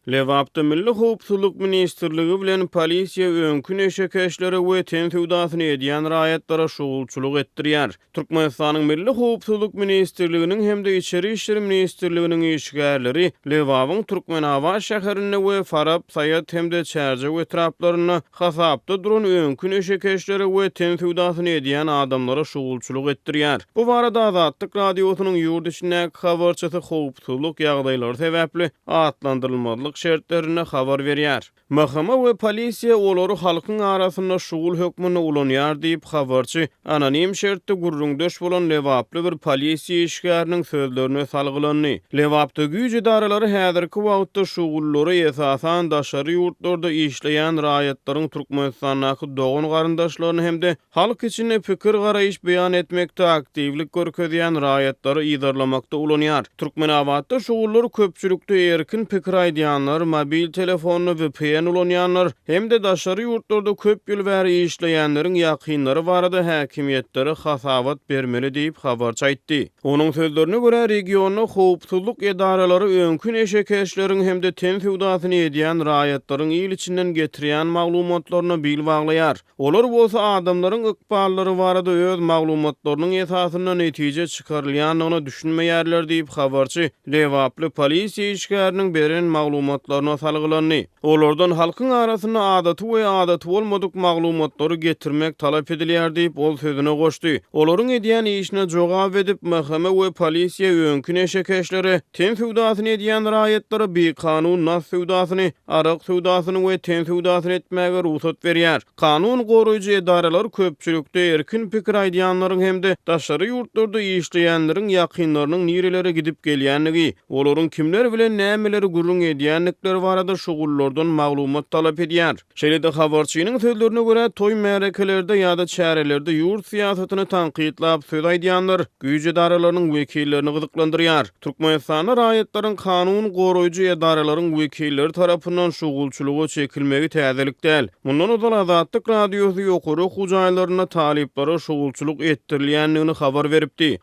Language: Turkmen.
Lebapda Milli howpsuzlyk ministrligi bilen polisiýa öňki neşekeşlere we ten söwdasyny edýän raýatlara şugulçylyk etdirýär. Türkmenistanyň Milli howpsuzlyk ministrliginiň hem-de Içeri işler ministrliginiň işgärleri Lebabyň Türkmenabat şäherinde we Farap, Saýat hem-de Çärjew etraplarynda hasapda duran öňki neşekeşlere we ten söwdasyny edýän adamlara şugulçylyk etdirýär. Bu barada Azatlyk Radiosynyň ýurt içindäki habarçysy howpsuzlyk ýagdaýlary sebäpli atlandyrylmazlyk şertlerinde habar berýär. MHM we polisiýa olary halkyň arasynda şugul hökmünde ulanýar diýip, habarçy anonim şertde gürrüňdeş bolan lebaply bir polisiýa işgäriniň sözlerine salgylandy. Lebapda güýç edaralary häzirki wagtda şugullary esasan daşary ýurtlarda işleýän raýatlaryň Türkmenistandaky dogan-garyndaşlaryny hem-de Halk içinde pikir-garaýyş beýan etmekde aktiwlik görkezýän raýatlary yzarlamakda ulanýar. Türkmenabatda şugullar köpçülikde erkin pikir aýdýanlar, mobil telefonda vpn ulanýanlar hem-de daşary ýurtlarda köp ýyl bäri işleýänleriň ýakynlary barada häkimiýetlere hasabat bermeli diýip, habarçy aýtdy. Onuň sözlerine görä, regionda howpsuzlyk edaralary öňki neşekeşleriň hem-de ten söwdasyny edýän raýatlaryň il içinden getirýän maglumatlaryna bil baglaýar. Olar bolsa adamlaryň ykballary barada öz maglumatlarynyň esasynda netije çykarylýandygyna düşünmeýärler diýip, habarçy lebaply polisiýa işgäriniň beren maglumatlaryna salgylandy. Olardan halkyň arasynda adaty we adaty bolmadyk maglumatlary getirmek talap edilýär diýip, ol sözüne goşdy. Olaryň edýän işine jogap edip, MHM we polisiýa öňki neşekeşlere, ten söwdasyny edýän raýatlara bikanun nas söwdasyny, arak söwdasyny we ten söwdasyny etmäge rugsat berýär. Kanun goraýjy edaralar köpçülikde erkin pikir aýdýanlaryň hem-de daşary ýurtlarda işleýänleriň ýakynlarynyň nirelere gidip gelýändigi, olaryň kimler bilen nämeleri gürrüň edýändikleri barada şugullardan maglumat talap edýär. Şeýle-de habarçynyň sözlerine görä, toý-märekelerde ýa-da çärelerde ýurt syýasatyny tankytlap söz aýdýanlar güýç edaralarynyň wekillerini gyzyklandyrýar. Türkmenistanda raýatlaryň kanun goraýjy edaralaryň wekilleri tarapyndan şugulçylyga çekilmegi täzelik däl. Mundan ozal Azatlyk Radiosy ýokary okuw jaýlarynda talyplara şugulçylyk etdirilýändigini habar beripdi.